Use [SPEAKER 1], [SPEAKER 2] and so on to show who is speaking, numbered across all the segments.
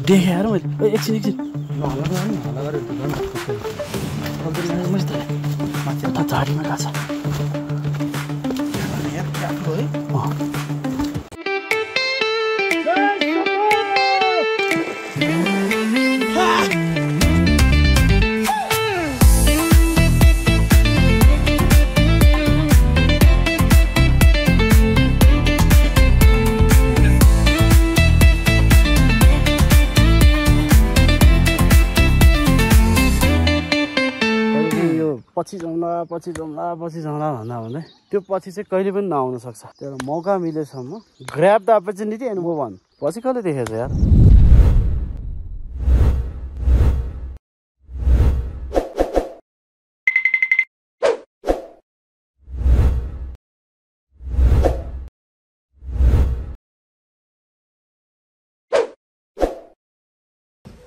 [SPEAKER 1] देखेँ यार मैले एकछिन झाडीमा गएको छ पछि जाउँला भन्दा भन्दै त्यो पछि चाहिँ कहिले पनि नआउन सक्छ तर मौका मिलेसम्म grab the opportunity and move on पछि कसले देखेछ यार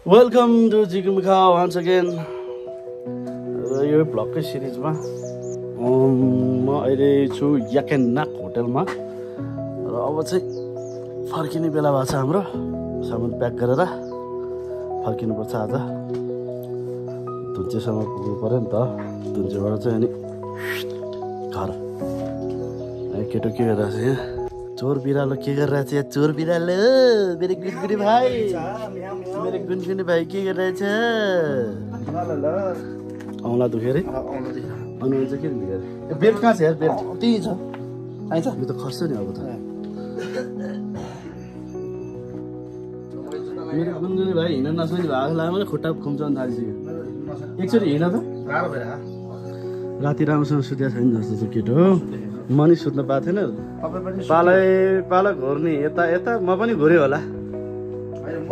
[SPEAKER 1] welcome to Jikumikha once again यो भ्लगकै सिरिजमा म अहिले छु याकेनाक होटलमा र अब चाहिँ फर्किने बेला भएको छ हाम्रो सामान प्याक गरेर फर्किनुपर्छ आज दुन्चेसम्म पुग्नु पऱ्यो नि त दुन्चेबाट चाहिँ अनि घर केटो के गरिरहेको छ यहाँ चोर बिरालो के गरिरहेछ यहाँ चोर बिरालो मेरो गुनगुनी भाइ के गरिरहेछ औँला दुख्यो अरे अनुहार चाहिँ के दुख्यो अरे बेल्ट कहाँ छ यार बेल्ट त्यही छ आइन्छ यो त खस्छ नि अब त मेरो गुनगुनी भाइ हिँड्न नसक्ने भएको लामो खुट्टा खुम्चाउनु थालिसक्यो एकचोटि हिँड त राति राम्रोसँग सुत्या छैन जस्तो छ केटो हो म नि सुत्न पाएको थिएन पाला घोर्ने यता यता म पनि घुर्यो होला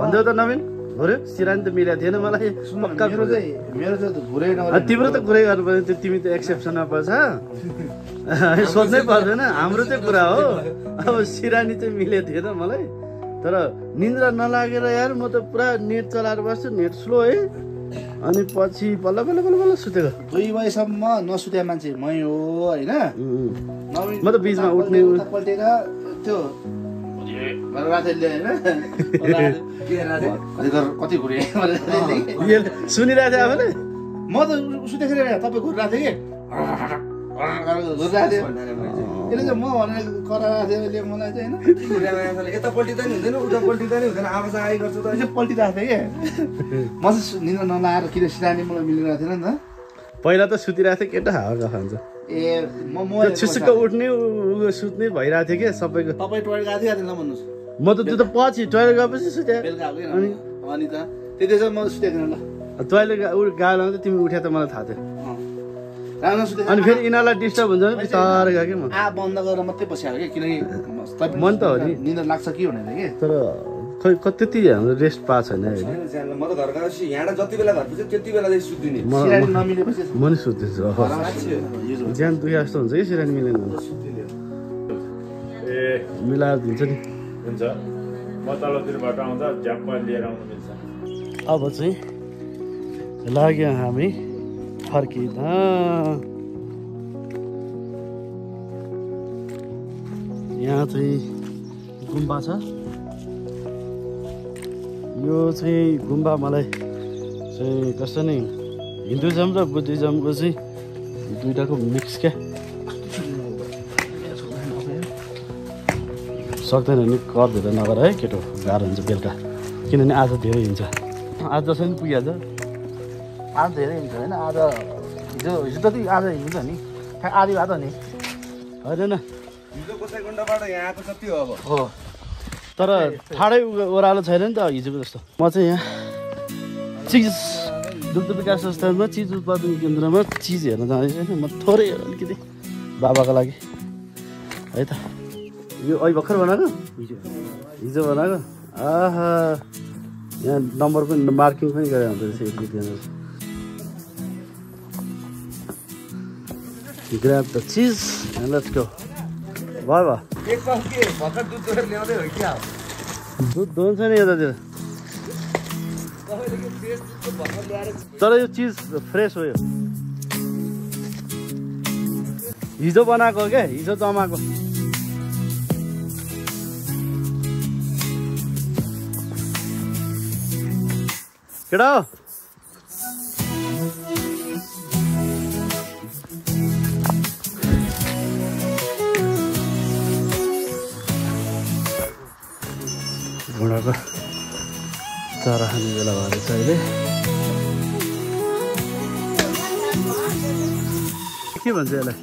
[SPEAKER 1] भनिदेऊ त नवीन घुर्यो सिरानी त मिलेको थिएन मलाई पक्का कुरो चाहिँ मेरो चाहिँ घुरेन तिम्रो त घुरै गर्नु पर्यो त्यो तिमी त एक्सेप्सनमा पर्छ सोध्नै पर्दैन हाम्रो चाहिँ कुरा हो अब सिरानी चाहिँ मिलेको थिएन मलाई तर निन्द्रा नलागेर यार म त पुरा नेट चलाएर बस्छु नेट स्लो है अनि पछि बल्ल बल्ल बल्ल बल्ल सुतेको
[SPEAKER 2] 2 बजेसम्म नसुते मान्छे मै हो होइन
[SPEAKER 1] म त बिचमा उठ्ने
[SPEAKER 2] पल्टेर त्यो कति घुरे
[SPEAKER 1] सुनिरहेको थिएँ आफूले
[SPEAKER 2] म त सुतेखेरि तपाईँ घुरिरहेको थिएँ कि यसले चाहिँ म भनेर कराएको थियो अहिले मलाई चाहिँ होइन
[SPEAKER 3] यता पल्टिँदा नि हुँदैन उता पल्टिँदा नि हुँदैन आवाज आइ गर्छ त
[SPEAKER 2] पल्टिरहेको थिएँ कि म चाहिँ निन्द्रा नलाएर किन सिरानी मलाई मिलिरहेको थिएन नि त
[SPEAKER 1] पहिला त सुतिरहेको थिएँ केटा हावा खान्छ
[SPEAKER 2] ए म
[SPEAKER 1] छिस्सुक्क उठ्ने सुत्ने भइरहेको थियो क्या सबैको
[SPEAKER 2] तपाईँ टोइलेट गएको थियो नभन्नुहोस्
[SPEAKER 1] म त त्यो त पछि टोइलेट गएपछि सुते
[SPEAKER 2] अनि त त्यति चाहिँ म सुतेको ल
[SPEAKER 1] टोइलेट गएको त तिमी उठ्या त मलाई थाहा थियो
[SPEAKER 2] राम्रो सुते
[SPEAKER 1] अनि फेरि यिनीहरूलाई डिस्टर्ब हुन्छ नि बिस्तारै गयो कि म
[SPEAKER 2] बन्द गरेर मात्रै बसिहाल्यो कि किनकि
[SPEAKER 1] मन त हो नि
[SPEAKER 2] निन्द्रा लाग्छ कि भनेर कि
[SPEAKER 1] तर खै त्यति हाम्रो रेस्ट पाएको छैन
[SPEAKER 3] म त घर गएपछि यहाँबाट जति बेला घर पुग्छ त्यति बेला चाहिँ सुत्दिने
[SPEAKER 2] सिरानी नमिलेपछि
[SPEAKER 1] म नि सुत्दैछु ज्यान दुखे जस्तो हुन्छ कि सिरानी मिलेन
[SPEAKER 4] ए
[SPEAKER 1] मिलाएर दिन्छ नि
[SPEAKER 4] हुन्छ म तलतिरबाट आउँदा झ्याप्प लिएर आउनु मिल्छ
[SPEAKER 1] अब चाहिँ लाग्यो हामी फर्किँदा यहाँ चाहिँ गुम्बा छ यो चाहिँ गुम्बा मलाई चाहिँ कस्तो नि हिन्दुइजम र बुद्धिज्मको चाहिँ दुइटाको मिक्स क्या सक्दैन नि कर धेरै नगर है केटो गाह्रो हुन्छ बेलुका किनभने आज धेरै हिँड्छ आज जसरी पनि पुगिहाल्छ
[SPEAKER 2] आज धेरै हिँड्छ होइन आज हिजो जति आज हिँड्छ नि आधी भए त नि
[SPEAKER 1] होइन
[SPEAKER 3] हिजो गोसाइकुण्डबाट यहाँ आएको जति हो अब
[SPEAKER 1] हो तर ठाडै ओह्रालो छैन नि त हिजोको जस्तो म चाहिँ यहाँ चिज दुग्ध विकास संस्थानमा चिज उत्पादन केन्द्रमा चिज हेर्न जाँदैछु होइन म थोरै अलिकति बाबाको लागि है त यो अहिले भर्खर बनाएको हिजो बनाएको आहा यहाँ नम्बर पनि मार्किङ पनि गरेर हुँदो रहेछ ग्र्याब द चिज एन्ड लेट्स गो भयो
[SPEAKER 3] एक पास के भर्खर दुध दोहोर ल्याउँदै हो क्या
[SPEAKER 1] दुध दोन्छ नि यतातिर तर यो चिज फ्रेस हो यो हिजो बनाएको हो क्या हिजो जमाएको केटा घोडाको चारा खाने बेला भएर छ अहिले के भन्छ यसलाई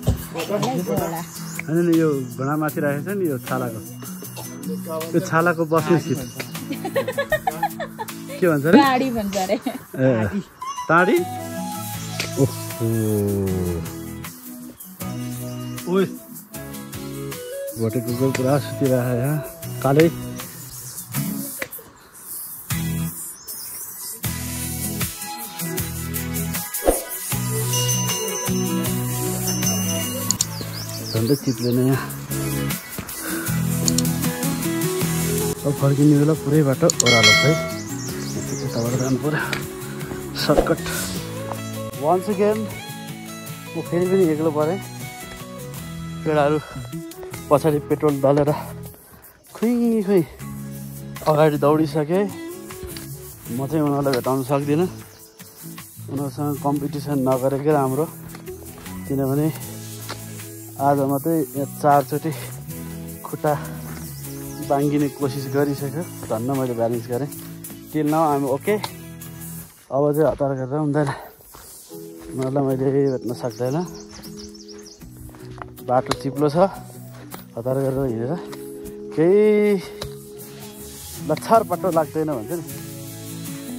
[SPEAKER 1] होइन नि यो घोडामाथि राखेको छ नि यो छालाको यो छालाको बस्ने सिट के भन्छ रे
[SPEAKER 5] टाढी भन्छ रे
[SPEAKER 1] ए टाढी ओहो ओइ भोटे कुकुर पुरा सुतिरहेको यहाँ कालै झन्डै चिप्लेन यहाँ अब फर्किने बेला पुरै बाटो ओह्रालो छ है यताबाट जानु पर्यो सर्टकट वन्स अगेन म फेरि पनि एक्लो परेँ केटाहरू पछाडि पेट्रोल दलेर खुइ अगाडि दौडिसकेँ म चाहिँ उनीहरूलाई भेटाउन सक्दिनँ उनीहरूसँग कम्पिटिसन नगरेकै राम्रो किनभने आज मात्रै यहाँ 4 चोटि खुट्टा बाङ्गिने कोसिस गरिसक्यो धन्न मैले ब्यालेन्स गरेँ टिल नाउ आइम ओके अब चाहिँ हतार गरेर हुँदैन उनीहरूलाई मैले भेट्न सक्दैन बाटो चिप्लो छ हतार गरेर हिँडेर केही लच्छार बाटो लाग्दैन भन्छ नि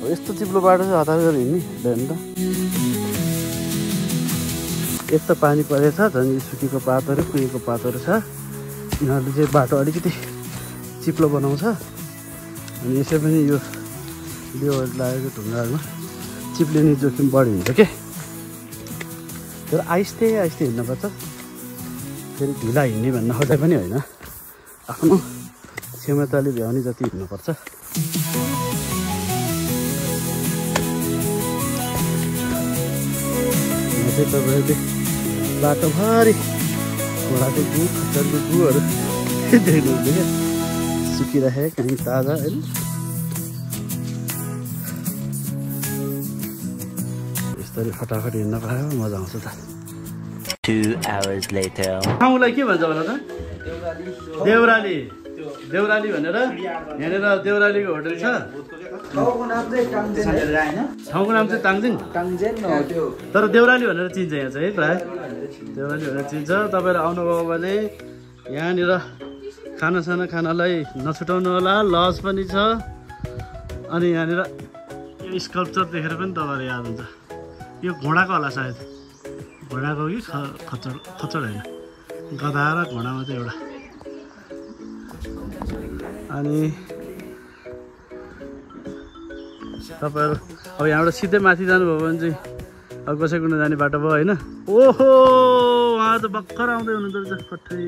[SPEAKER 1] अब यस्तो चिप्लो बाटो चाहिँ हतार गरेर हिँड्ने हुँदैन त एक त पानी परेछ झन् सुकेको पातहरू कुहिएको पातहरू छ यिनीहरूले चाहिँ बाटो अलिकति चिप्लो बनाउँछ अनि यसै पनि यो लेवल लागेको ढुङ्गाहरूमा चिप्लिने जोखिम बढी हुन्छ के तर आहिस्ते आहिस्ते हिँड्नुपर्छ फेरि ढिला हिँड्ने भन्न खोजे पनि होइन आफ्नो क्षमताले भ्याउने जति हिँड्नुपर्छ तपाईँहरूले बाटोभरि घोडाको गु खच्चरको गुहरू देख्नुहुन्छ क्या सुकिराखेको कहीँ ताजा होइन यस्तरी फटाफट हिँड्न पायो मजा आउँछ त
[SPEAKER 6] 2 hours later
[SPEAKER 1] ठाउँलाई के भन्छ होला त देउराली देउराली भनेर यहाँनिर देउरालीको होटल छ ठाउँको नाम चाहिँ ताङजेङ तर देउराली भनेर चिन्छ यहाँ चाहिँ है प्राय देउराली भनेर चिन्छ तपाईँहरू आउनुभयो भने यहाँनिर खानासाना खानालाई नछुटाउनु होला लज पनि छ अनि यहाँनिर यो स्कल्पचर देखेर पनि तपाईँहरू याद हुन्छ यो घोडाको होला सायद घोडाको कि खच्चड होइन गधा र घोडामा चाहिँ एउटा अनि तपाईँहरू अब यहाँबाट सिधै माथि जानुभयो भने चाहिँ अब कसैको नजाने बाटो भयो होइन ओहो उहाँ त भर्खर आउँदै हुनुहुँदो रहेछ कठै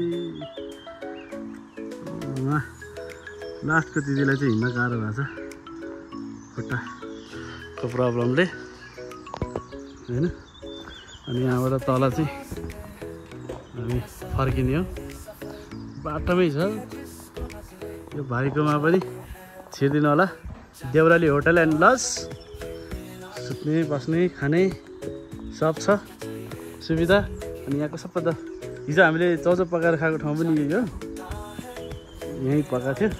[SPEAKER 1] लास्टको दिदीलाई चाहिँ हिँड्न गाह्रो भएको छ खुट्टाको प्रब्लमले होइन अनि यहाँबाट तल चाहिँ हामी फर्किने हो बाटोमै छ यो भाइकोमा पनि छिर्दिनु होला देउराली होटल एन्ड लज सुत्ने बस्ने खाने सब छ सुविधा अनि यहाँको सबभन्दा हिजो हामीले चौचो पकाएर खाएको ठाउँ पनि यही हो यहीँ पकाएको थियो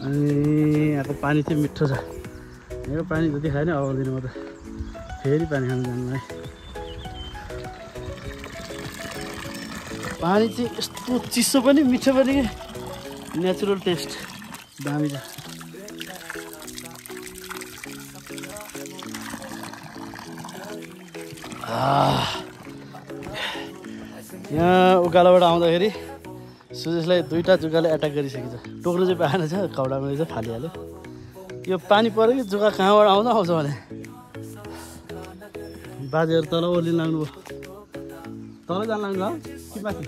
[SPEAKER 1] अनि यहाँको पानी चाहिँ मिठो छ यहाँको पानी जति खायो नि आउँदिनँ म त फेरि पानी खानु जानु है पानी चाहिँ यस्तो चिसो पनि मिठो पनि नेचुरल टेस्ट दामी छ यहाँ उकालोबाट आउँदाखेरि सुजेशलाई 2टा जुगाले एट्याक गरिसकेको छ टोक्नु चाहिँ पाएन छ खौडामा चाहिँ फालिहाल्यो यो पानी पऱ्यो कि जुगा कहाँबाट आउँछ भने बाजेहरू तल ओर्लिन लाग्नुभयो तल जान लाग्नु हो कि माथि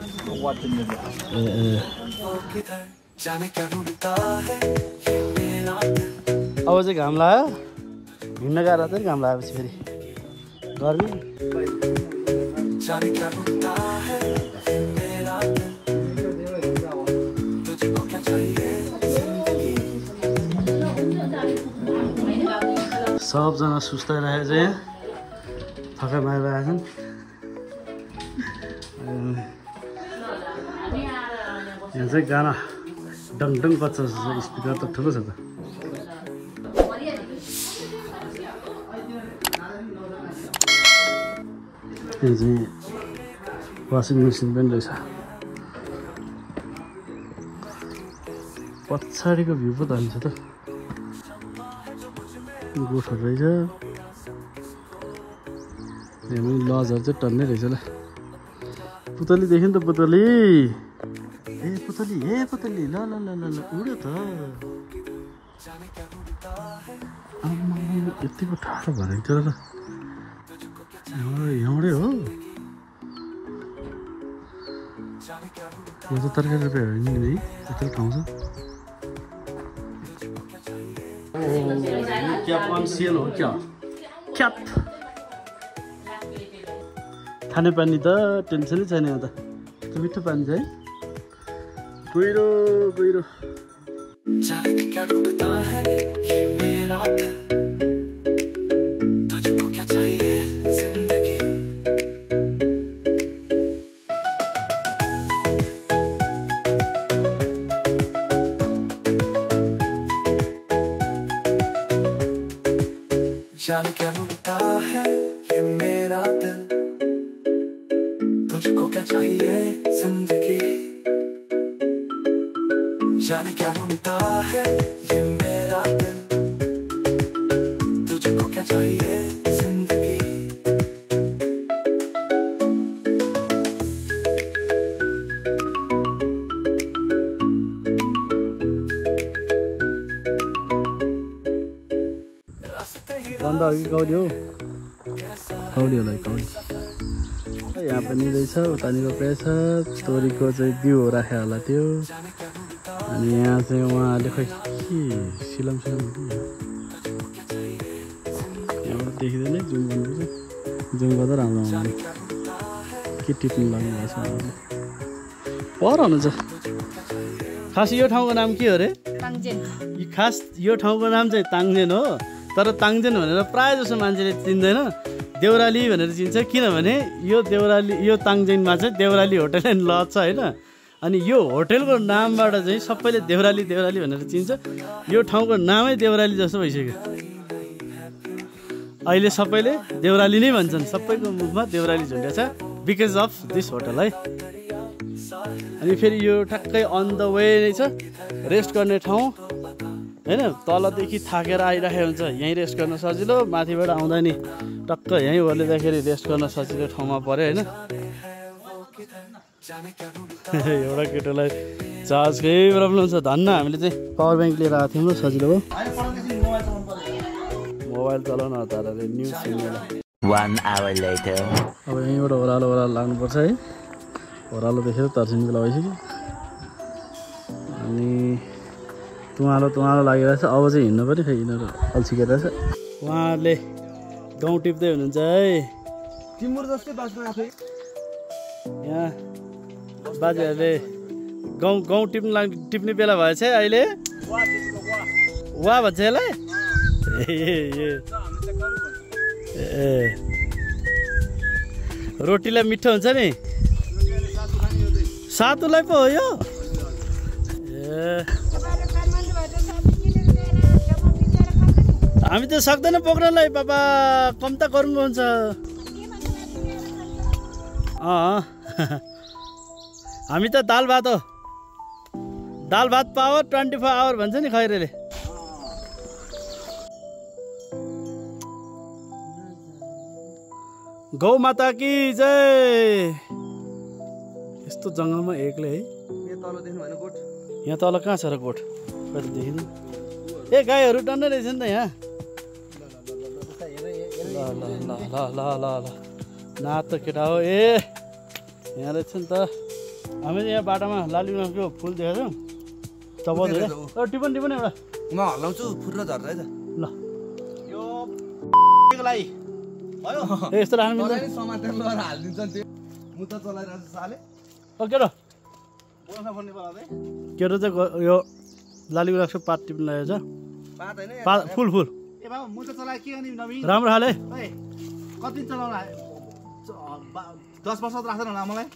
[SPEAKER 1] अब चाहिँ घाम लाग्यो हिँड्न गाह्रो चाहिँ घाम लागेपछि फेरि गर्मी सबजना सुस्ताइरहेको छ यहाँ थकाइ मारिरहेका छन् यहाँ चाहिँ गाना डङडङ बज्छ स्पिकर त ठुलो छ त यहाँ चाहिँ वासिङ मेसिन पनि रहेछ पछाडिको भ्यू पो दामी छ त गोठहरू रहेछ यहाँ पनि लजहरू चाहिँ टन्नै रहेछ ल पुतली देख्यो नि त पुतली ए पुतली ल ल ल ल ल उड्यो त यति पो टाढो भनेको थियो र यहाँबाटै हो यो त तरकारी रुपियाँ हो नि है यत्रो ठाउँ छ क्याप अनसियल हो क्या क्याप खाने पानी त टेन्सनै छैन यहाँ त मिठो पानी छ है गहिरो गहिरो
[SPEAKER 5] जाने क्या ढूंढता है ये मेरा दिल तुझको क्या चाहिए जिंदगी जाने क्या ढूंढता है ये मेरा दिल तुझको क्या चाहिए जिंदगी
[SPEAKER 1] अन्त अघि कौडी हो कौडी होला कौडी यहाँ पनि रहेछ उतानिर रहेछ तोरीको चाहिँ बिउ राखे होला त्यो अनि यहाँ चाहिँ उहाँले खै के सिलाम यहाँबाट देखिँदैन जुम गर्नुपर्छ जुम गर्दा राम्रो आउँदैन के टिप्नु लाग्नु भएको छ उहाँले पर हुनुहुन्छ खास यो ठाउँको नाम के हो अरे खास यो ठाउँको नाम चाहिँ ताङजेन हो तर ताङजेन भनेर प्रायः जसो मान्छेले चिन्दैन देउराली भनेर चिन्छ किनभने यो देउराली यो ताङजेनमा चाहिँ देउराली होटल एन्ड लज छ होइन अनि यो होटलको नामबाट चाहिँ सबैले देउराली देउराली भनेर चिन्छ यो ठाउँको नामै देउराली जस्तो भइसक्यो अहिले सबैले देउराली नै भन्छन् सबैको मुखमा देउराली झुन्डेछ बिकज अफ दिस होटल है अनि फेरि यो ठ्याक्कै अन द वे नै छ रेस्ट गर्ने ठाउँ होइन तलदेखि थाकेर आइरहेको हुन्छ यहीँ रेस्ट गर्न सजिलो माथिबाट आउँदा नि टक्क यहीँ ओर्लिँदाखेरि रेस्ट गर्न सजिलो ठाउँमा पऱ्यो होइन एउटा केटोलाई चार्जकै प्रब्लम छ धन्न हामीले चाहिँ पावर ब्याङ्क लिएर आएको थियौँ र सजिलो हो मोबाइल चलाउन हतारले न्युज सुन्नुलाई
[SPEAKER 6] 1 hour later
[SPEAKER 1] अब यहीँबाट ओह्रालो लाग्नुपर्छ है ओह्रालो देखेर तर्सिनको लगाइसक्यो अनि तुवालो लागिरहेछ अब चाहिँ हिँड्नु पनि खै यिनीहरू अल्छिके रहेछ उहाँहरूले गाउँ टिप्दै हुनुहुन्छ है
[SPEAKER 3] तिम्रो जस्तै बाँच्नु आफै
[SPEAKER 1] यहाँ बाजेहरूले गाउँ टिप्ने बेला भएछ है अहिले वा भन्छ यसलाई ए रोटीलाई मिठो हुन्छ नि सातुलाई पो हो यो ए हामी त सक्दैन बोक्नलाई बाबा कम त गर्नु हुन्छ हामी त दाल भात हो दाल भात पावर 24 आवर भन्छ नि खैरेले गौ माता की जय यस्तो जङ्गलमा एक्लै है यहाँ तल कहाँ छ र गोठ कहिले देखिनु ए गाईहरू टन्नै रहेछ नि त यहाँ ल ना त केटा हो ए यहाँ रहेछ नि त हामीले यहाँ बाटोमा लालीको फुल देखेको छौँ चपाउँदै टिपन एउटा
[SPEAKER 3] म हल्लाउँछु फुर्र झर्छ है त
[SPEAKER 1] ल यो लागि ए यस्तो राख्नु मिल्दैन
[SPEAKER 3] समातेर लगाएर हालिदिन्छ नि त्यो म त चलाइरहेको साले
[SPEAKER 1] ओ केटो केटो चाहिँ यो लालीको राख्छु पात टिप्नु लागेको छ
[SPEAKER 3] पात हैन
[SPEAKER 1] फुल
[SPEAKER 2] ए बाबु म त चलाए के गर्ने नवीन
[SPEAKER 1] राम्रो हाल है
[SPEAKER 2] ओइ कति दिन चलाउला 10 वर्ष त राख्दैन होला मलाई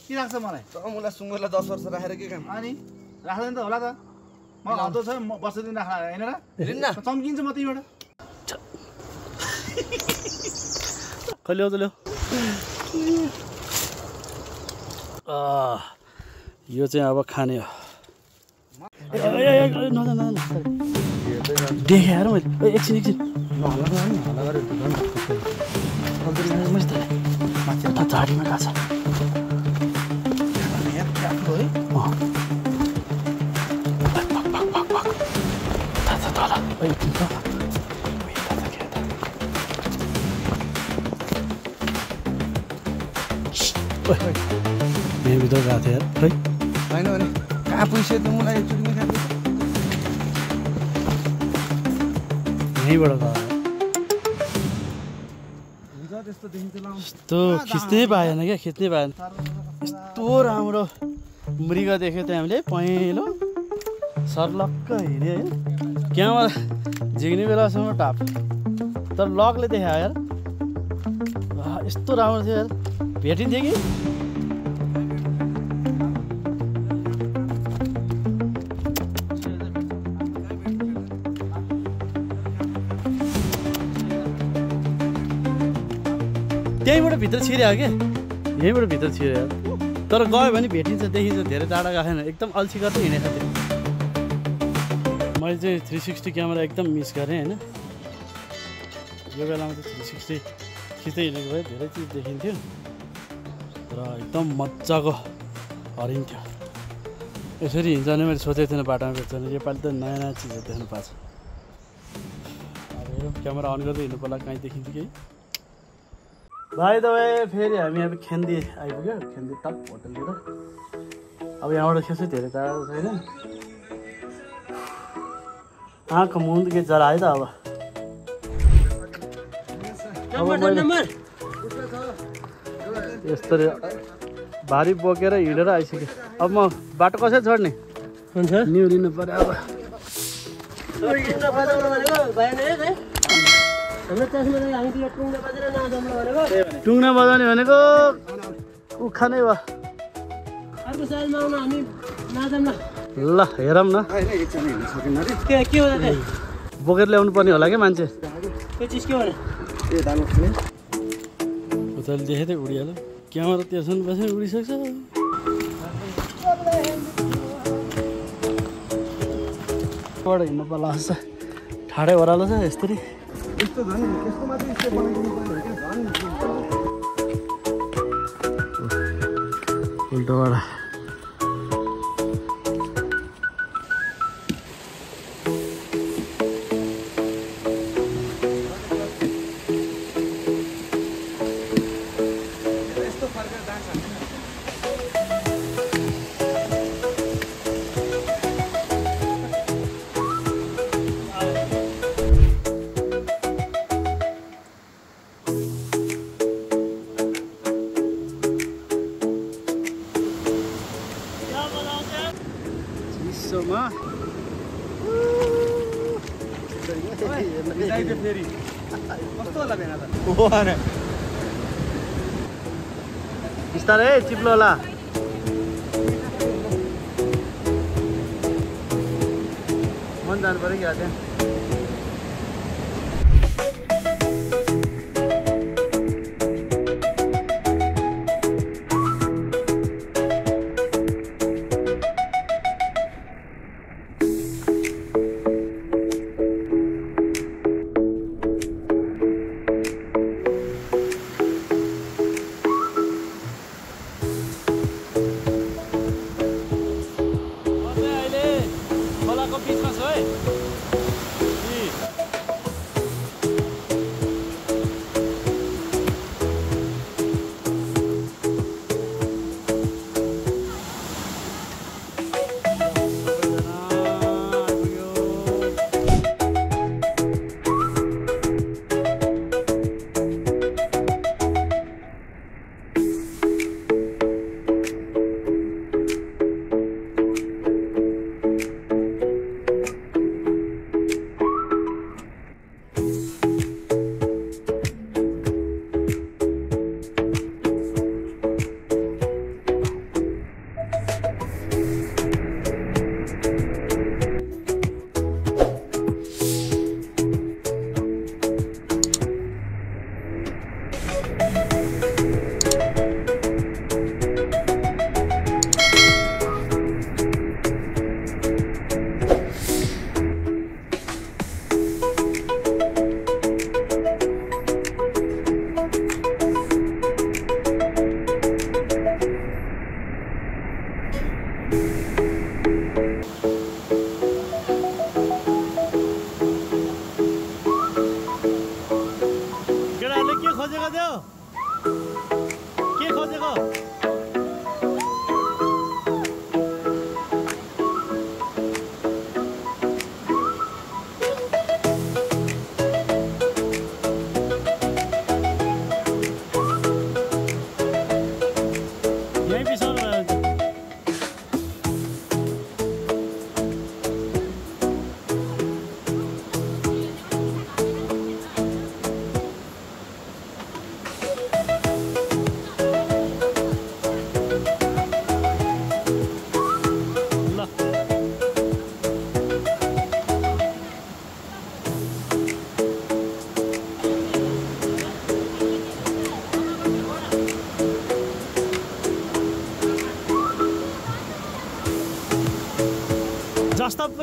[SPEAKER 2] के राख्छ मलाई
[SPEAKER 3] मुला सुँगुरलाई 10 वर्ष राखेर के काम
[SPEAKER 2] अनि राख्दैन त होला त म हप्ता छ म वर्ष दिन राख्ला हैन र
[SPEAKER 3] लिन्न
[SPEAKER 2] चम्किन्छ म तिमीबाट
[SPEAKER 1] कहिले आउँछ ल्याउ यो चाहिँ अब खाने हो देखेँ यार मैले एकछिन झाडीमा गएको छ यहाँभित्र गएको थियो यार खै
[SPEAKER 3] होइन भने कहाँ पुगिसक्यो त मलाई एकचोटि खाएको
[SPEAKER 1] यहीँबाट गयो
[SPEAKER 3] हुन्छ त्यस्तो देखिन्छ ल
[SPEAKER 1] यस्तो खिच्नै पाएन क्या खिच्नै पाएन यस्तो राम्रो मृग देख्यो त्यहाँ हामीले पहेँलो सर्लक्क हिँड्यो होइन क्यामेरा झिक्ने बेलासम्म टाप तर लगले देखायो यार यस्तो राम्रो थियो यार भेटिन्थ्यो कि त्यहीँबाट भित्र छिर्यो क्या यहीँबाट भित्र छिर्यो तर गयो भने भेटिन्छ देखिन्छ धेरै टाढा गएको छैन एकदम अल्छी गर्दै हिँडेको थियो मैले चाहिँ 360 क्यामेरा एकदम मिस गरेँ होइन यो बेलामा चाहिँ 360 खिच्दै हिँडेको भए धेरै चिज देखिन्थ्यो र एकदम मजाको हरिन्थ्यो यसरी हिँड्छ भने मैले सोचेको थिएन बाटोमा भेट्छ भने योपालि त नयाँ नयाँ चिजहरू देख्नु पाएको छ अब हेरौँ क्यामेरा अन गर्दै हिँड्नु पर्ला कहीँ देखिन्थ्यो केही भाइ तपाईँ फेरि हामी अब खेन्दी आइपुग्यो खेन्दी टप होटलतिर अब यहाँबाट खेल्छु धेरै टाढो छैन आँखा मुन्द के जरा है त अब यस्तो भारी बोकेर हिँडेर आइसक्यो अब म बाटो कसरी छोड्ने हुन्छ न्यु लिनु पर्यो अब टुङ्ना बजाउने भनेको उखानै भयो ल हेरौँ न बोकेर ल्याउनु पर्ने होला क्या मान्छे उताले देखेँ त उडिहाल्यो क्यामेरा त्यसमा बसेर उडिसक्छ हिँड्नु पर्ला जस्तो ठाडै ओह्रालो छ यस्तरी
[SPEAKER 3] यस्तो झन् यस्तो मात्रै स्टेप बनाइदिनु पर्ने हो क्या झन्
[SPEAKER 1] उल्टोबाट बिस्तारै चिप्लो होला मन जानु पऱ्यो क्या त्यहाँ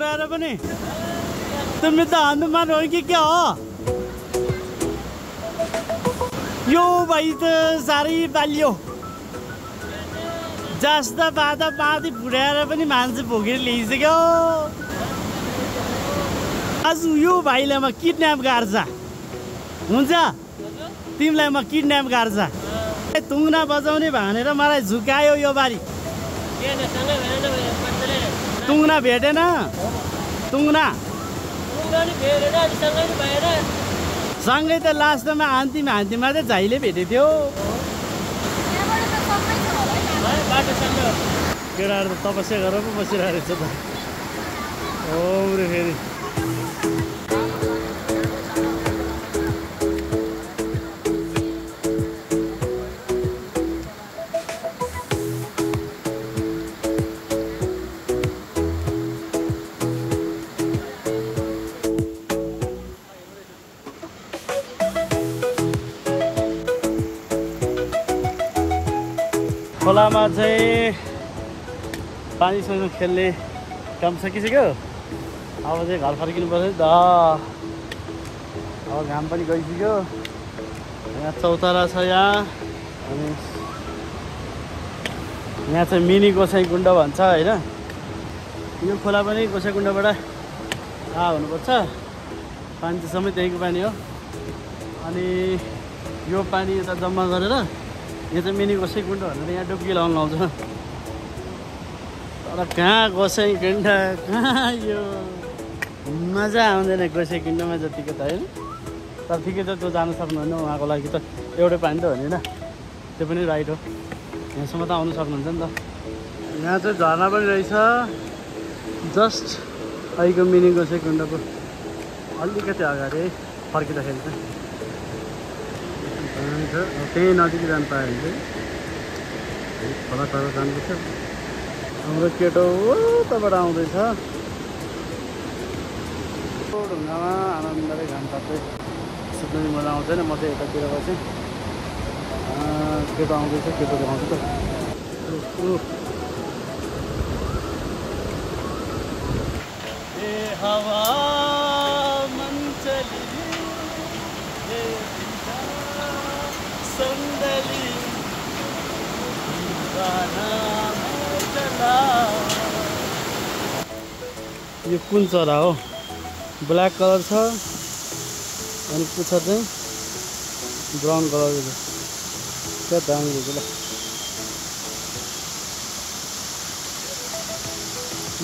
[SPEAKER 1] पुऱ्याएर पनि तिमी त हनुमान हो कि क्या हो यो भाइ त साह्रै बालियो जस्ता बाधा बाँधी पुऱ्याएर पनि मान्छे भोगेर ल्याइसक्यो आज यो भाइलाई म किडन्याप गर्छ हुन्छ तिमीलाई म किडन्याप गर्छ तुङ्ना बजाउने भनेर मलाई झुकायो यो बारी तुङ्ना भेटेन तुङ्ना सँगै त लास्टमा हान्तीमा चाहिँ झाइले भेटेको थियो केटाहरू त तपस्या गरेर पो बसिरहेको रहेछ त फेरि खोलामा चाहिँ पानीसँग खेल्ने काम सकिसक्यो अब चाहिँ घर फर्किनु पर्छ द अब घाम पनि गइसक्यो यहाँ चौतारा छ यहाँ अनि यहाँ चाहिँ मिनी गोसाइँकुण्ड भन्छ होइन यो खोला पनि गोसाइँकुण्डबाट हुनुपर्छ पानी चाहिँ सबै त्यहीँको पानी हो अनि यो पानी यता जम्मा गरेर यहाँ चाहिँ मिनी गोसाइँकुण्ड भनेर यहाँ डुब्की लाउनु लाउँछ तर कहाँ गोसाइँकुण्ड कहाँ यो मजा आउँदैन गोसाइँकुण्डमा जतिको त होइन तर ठिकै छ त्यो जानु सक्नुहुन्न उहाँको लागि त एउटै पानी त हो नि होइन त्यो पनि राइट हो यहाँसम्म त आउनु सक्नुहुन्छ नि त यहाँ चाहिँ झरना पनि रहेछ जस्ट अहिलेको मिनी गोसाइँकुण्डको अलिकति अगाडि फर्किँदाखेरि चाहिँ त्यही नजिक जानु पायो भने चाहिँ खोला तल जानुपर्छ हाम्रो केटो उताबाट आउँदैछ ढुङ्गामा आनन्दले घाम ताप्दै सुत्नु पनि मजा आउँदैन म चाहिँ यतातिर बसेँ केटो आउँदैछ केटो देखाउँछ त ए हावा मन चली सन्दली यो कुन चरा हो ब्ल्याक कलर छ अनि पुच्छर चाहिँ ब्राउन कलरको छ क्या दामी ल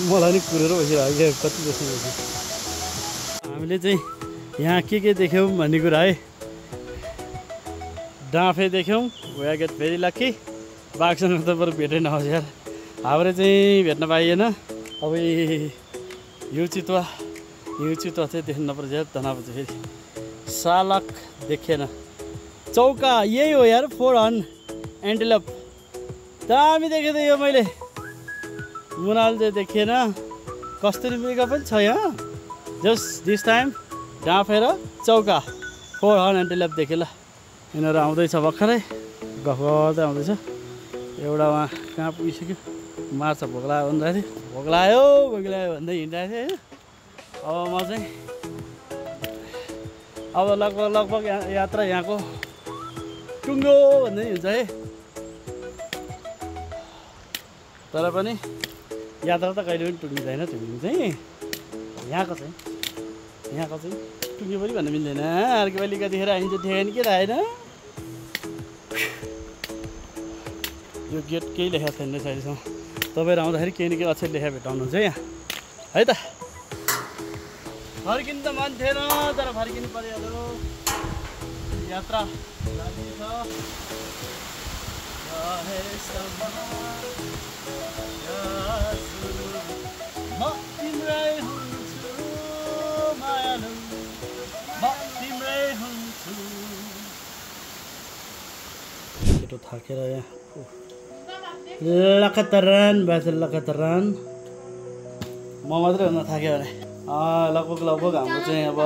[SPEAKER 1] मलाई नि कुरेर बसिरहेको कति जस्तो हामीले चाहिँ यहाँ के देख्यौँ भन्ने कुरा है डाँफे देख्यौँ we are get very lucky बाघसँग त बरु भेटै नहोस् यार हाम्रो चाहिँ भेट्न पाइएन अब यो चितुवा चाहिँ देख्नु नपर्छ यार तनाव चाहिँ फेरि सालक देखेन चौका यही हो यार 4 हर्न एन्टिलोप दामी देखेँ त यो मैले मुनाल चाहिँ देखिएन कस्तुरी मृग पनि छ यहाँ जस्ट दिस टाइम डाँफे र चौका 4 हर्न एन्टिलोप देखेँ ल यिनीहरू आउँदैछ भर्खरै गफ गर्दै आउँदैछ एउटा उहाँ कहाँ पुगिसक्यो मार्छ भोग्लायो भन्दाखेरि भोग्लायो भन्दै हिँडिरहेको थिएँ होइन अब म चाहिँ अब लगभग यात्रा यहाँको टुङ्गो भन्दै हुन्छ है तर पनि यात्रा त कहिले पनि टुङ्गिँदैन टुङ्गिनु चाहिँ यहाँको चाहिँ टुङ्ग्यो पनि भन्न मिल्दैन अर्को पालि कतिखेर आइन्छ ठेगानी के आएन यो गेट केही लेखेको छैन रहेछ अहिलेसम्म तपाईँहरू आउँदाखेरि केही न केही अक्षर लेखा भेटाउनुहुन्छ यहाँ है त फर्किनु त मन थिएन तर फर्किनु परिहाल्यो यात्रा जाने छ म तिम्रै हुन्छु मायालु म तिम्रै हुन्छु केटो थाकेर यहाँ लखतरान लखतरान म मात्रै हुन थाक्यो भने लगभग हाम्रो चाहिँ अब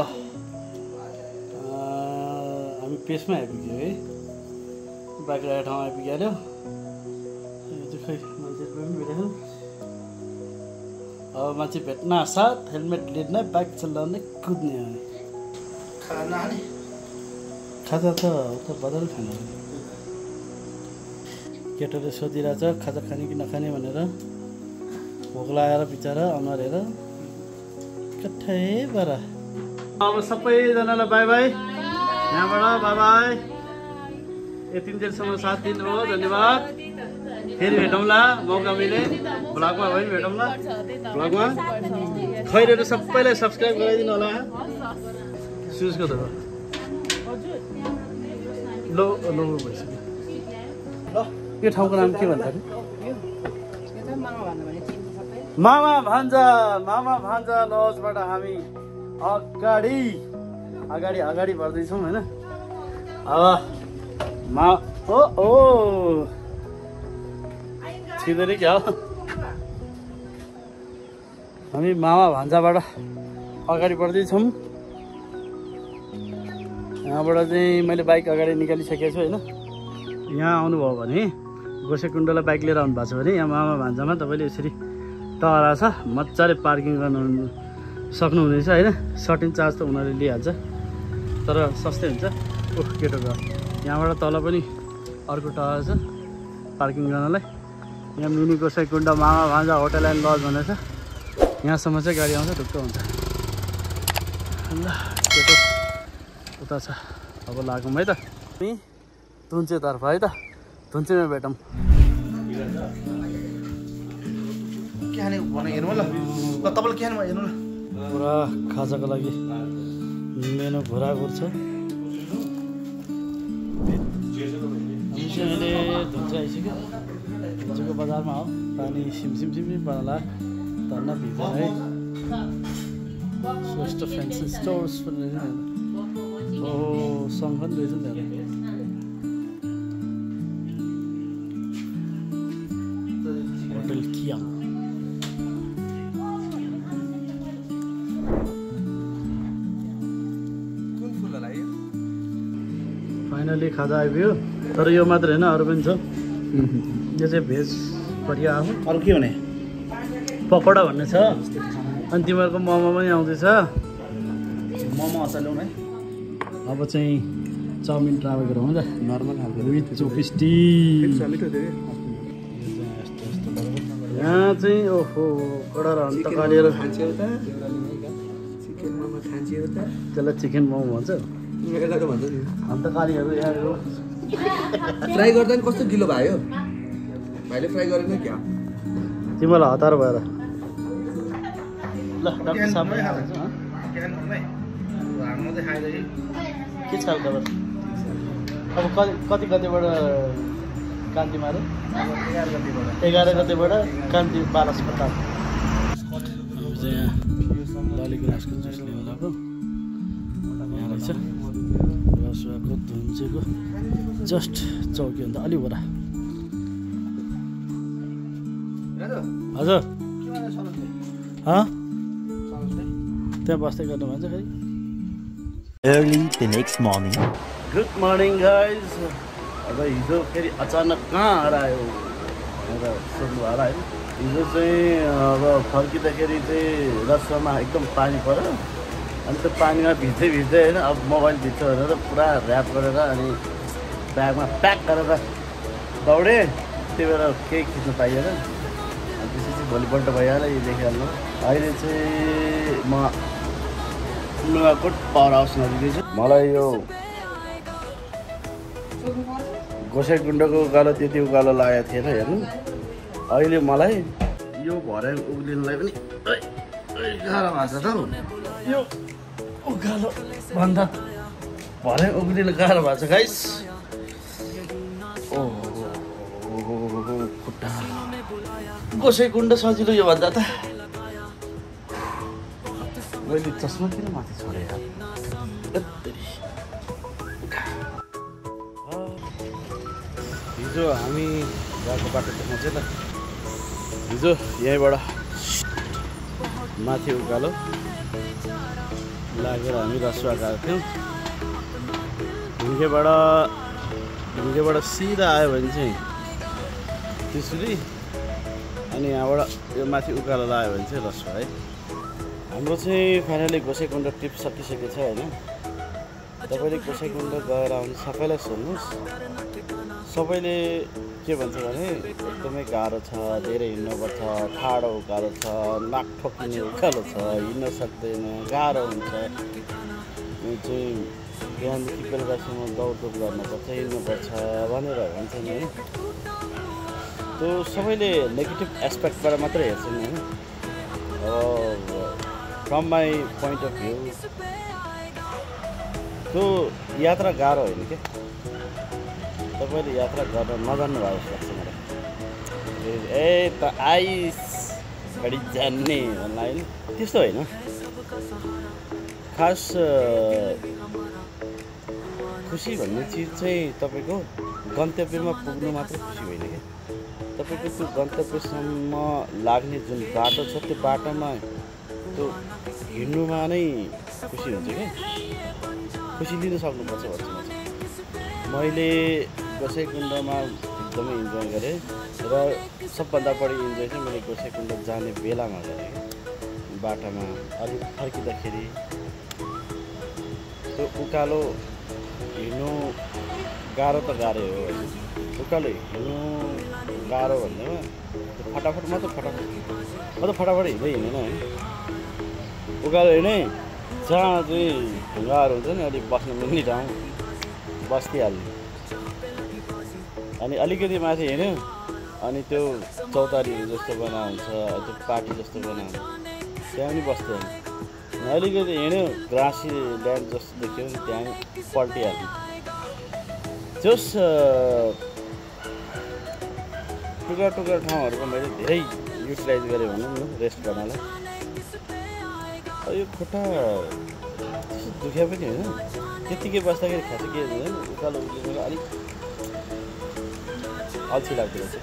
[SPEAKER 1] हामी पेसमा आइपुग्यो है बाइक राखेको ठाउँमा आइपुगिहाल्यो यो चाहिँ खै मान्छेहरू पनि भेटेको अब मान्छे भेट्न साथ हेलमेट लिने बाइक चलाउने कुद्ने
[SPEAKER 2] खाना नि
[SPEAKER 1] खाजा त बदल खाना केटोले सोधिरहेछ खाजा खाने कि नखाने भनेर भोक लागेर बिचरा अनुहार हेर कठै बरा अब सबैजनालाई बाई बाई यहाँबाट बाई बाई यतिन्जेलसम्म साथ दिनुभयो धन्यवाद फेरि भेटौँला मौका मिले भ्लगमा भयो भेटौँला भ्लगमा खैरेर सबैलाई सब्सक्राइब गराइदिनु होला सुजको त लो लो भइसक्यो ल यो ठाउँको नाम के भन्छ अरे मामा भान्जा लजबाट हामी अगाडि बढ्दैछौँ होइन अब ओ छिँदैन क्या हो हामी मामा भान्जाबाट अगाडि बढ्दैछौँ यहाँबाट चाहिँ मैले बाइक अगाडि निकालिसकेको छु होइन यहाँ आउनुभयो भने गोसेकुण्डलाई बाइक लिएर आउनु भएको छ भने यहाँ मामा भान्जामा तपाईँले यसरी तरा छ मजाले पार्किङ गर्नु सक्नुहुनेछ होइन सर्टिन चार्ज त उनीहरूले लिइहाल्छ तर सस्तै हुन्छ ओह केटो घर यहाँबाट तल पनि अर्को टावर छ पार्किङ गर्नलाई यहाँ मिनी गोसाइकुण्ड मामा भान्जा होटल एन्ड लज भनेर छ यहाँसम्म चाहिँ गाडी आउँछ ढुक्क हुन्छ ल केटो उता छ अब लागौँ है त हामी थुन्चेतर्फ है त थुन्चेमा भेटौँ
[SPEAKER 2] के खाने भने हेर्नु ल तपाईँले के खानु हेर्नु ल
[SPEAKER 1] पुरा खाजाको लागि मेनु घुराघुर छ हामी चाहिँ अहिले धुन्छ आइसक्यो धुन्चेको बजारमा हो पानी सिमसिम पर्ला धन्न भिज है श्रेष्ठ फ्यान्सी स्टोर्स पनि रहेछ ओ सङ्घ पनि रहेछ नि होटल कियाङ फाइनली खाजा आइपुग्यो तर यो मात्र होइन अरू पनि छ यो चाहिँ भेज परिया हो
[SPEAKER 2] अरू के भने
[SPEAKER 1] पकौडा भन्ने छ अनि तिमीहरूको मोमो पनि आउँदैछ
[SPEAKER 2] मोमो अचार ल्याउनु है
[SPEAKER 1] अब चाहिँ चाउमिन ट्राई गरौँ त
[SPEAKER 2] नर्मल खालको
[SPEAKER 1] विथ चोपिस्टिक यहाँ चाहिँ ओहो कडा अन्त कालेर त्यसलाई चिकन मोमो भन्छ अन्त कालीहरू यहाँ
[SPEAKER 3] फ्राई गर्दा नि कस्तो गिलो भयो भाइले फ्राई गरेन क्या
[SPEAKER 1] तिमीलाई हतार भएर ल डक्टर साहब के छ खबर अब कतिबाट कान्ति मारे 11 गतेबाट कान्ति बाल अस्पताल लालीगुराँसको जुस लिनु लगाएको यहाँ रहेछ रसुवाको धुन्चेको जस्ट चौकी अन्त अलि वरा हजुर त्यहाँ बस्दै गर्नु भन्छ फेरि
[SPEAKER 6] Early the next morning.
[SPEAKER 1] Good morning guys अब हिजो फेरि अचानक कहाँ हरायो भनेर सोध्नु होला होइन हिजो चाहिँ अब फर्किँदाखेरि चाहिँ रसुवामा एकदम पानी पऱ्यो अनि त्यो पानीमा भिज्दै होइन अब मोबाइल भिज्छ भनेर पुरा ऱ्याप गरेर अनि ब्यागमा प्याक गरेर दौडेँ त्यही भएर केही खिच्नु पाइएन अनि त्यसपछि भोलिपल्ट भइहाल्यो यो देखिहाल्नु अहिले चाहिँ म नुवाकोट पावर हाउस नजिकै मलाई यो गोसाइकुण्डको उकालो त्यति उकालो लागेको थिएन हेर्नु अहिले मलाई यो भर्याङ उक्लिनुलाई पनि गाह्रो भएको छ त यो उकालो भन्दा भर्याङ उक्लिनु गाह्रो भएको छ गाइस ओ खुट्टा गोसाइकुण्ड सजिलो यो भन्दा त मैले चस्मा किन माथि छोडेँ हिजो हामी गएको बाटो देख्नु चाहिँ ल हिजो यहीँबाट माथि उकालो लागेर हामी रसुवा गएको थियौँ ढुङ्गेबाट सिधा आयो भने चाहिँ त्यसरी अनि यहाँबाट यो माथि उकालो लाग्यो भने चाहिँ रस है। हाम्रो चाहिँ फाइनली गोसाइँकुण्ड ट्रिप सकिसकेको छ होइन। तपाईँले गोसाइँकुण्ड गएर आउने सबैलाई सोध्नुहोस्, सबैले के भन्छ भने एकदमै गाह्रो छ, धेरै हिँड्नुपर्छ, ठाडो उकालो छ, नाक ठोकिने उकालो छ, हिँड्न सक्दैन, गाह्रो हुन्छ, चाहिँ बिहानदेखि बेलुकासम्म दौडधुप गर्नुपर्छ, हिँड्नुपर्छ भनेर भन्छन् है। त्यो सबैले नेगेटिभ एस्पेक्टबाट मात्रै हेर्छन् होइन। अब from my point of view त्यो यात्रा गाह्रो होइन क्या। तपाईँले यात्रा गर्न नजान्नु भएको जस्तो लाग्छ मलाई। ए त आइस घडी जान्ने भन्ला होइन, त्यस्तो होइन। खास खुसी भन्ने चिज चाहिँ तपाईँको गन्तव्यमा पुग्नु मात्रै खुसी होइन क्या। तपाईँको त्यो गन्तव्यसम्म लाग्ने जुन बाटो छ त्यो बाटोमा त्यो हिँड्नुमा नै खुसी हुन्छ क्या। खुसी लिन सक्नुपर्छ भन्छु म चाहिँ। मैले गोसाइँकुण्डमा एकदमै इन्जोय गरेँ र सबभन्दा बढी इन्जोय चाहिँ मैले गोसाइँकुण्ड जाने बेलामा गरेँ। बाटोमा अलिक फर्किँदाखेरि त्यो उकालो हिँड्नु गाह्रो त गाह्रै हो होइन। उकालो हिँड्नु गाह्रो भन्दैमा फटाफट म त फटाफट हिँड्दै हिँडेन होइन। उकालो हिँडेँ जहाँ चाहिँ ढुङ्गाहरू हुन्छ नि, अलिक बस्नु मिल्ने ठाउँ बस्दिहाल्ने। अनि अलिकति माथि हिँड्यो अनि त्यो चौतारीहरू जस्तो बना हुन्छ, त्यो पार्टी जस्तो बना हुन्छ, त्यहाँ पनि बस्दिहाल्ने। अलिकति हिँड्यो ग्रासी ल्यान्ड जस्तो देख्यो नि, त्यहाँ पल्टिहाल्ने। जस टुक्रा टुक्रा ठाउँहरूको मैले धेरै युटिलाइज गरेँ भनौँ न रेस्ट गर्नलाई। यो खुट्टा दुख्या पनि होइन, त्यत्तिकै बस्दाखेरि खासै के हुँदैन, उकालो उक्लिनु अलिक अल्छी लाग्दो रहेछ।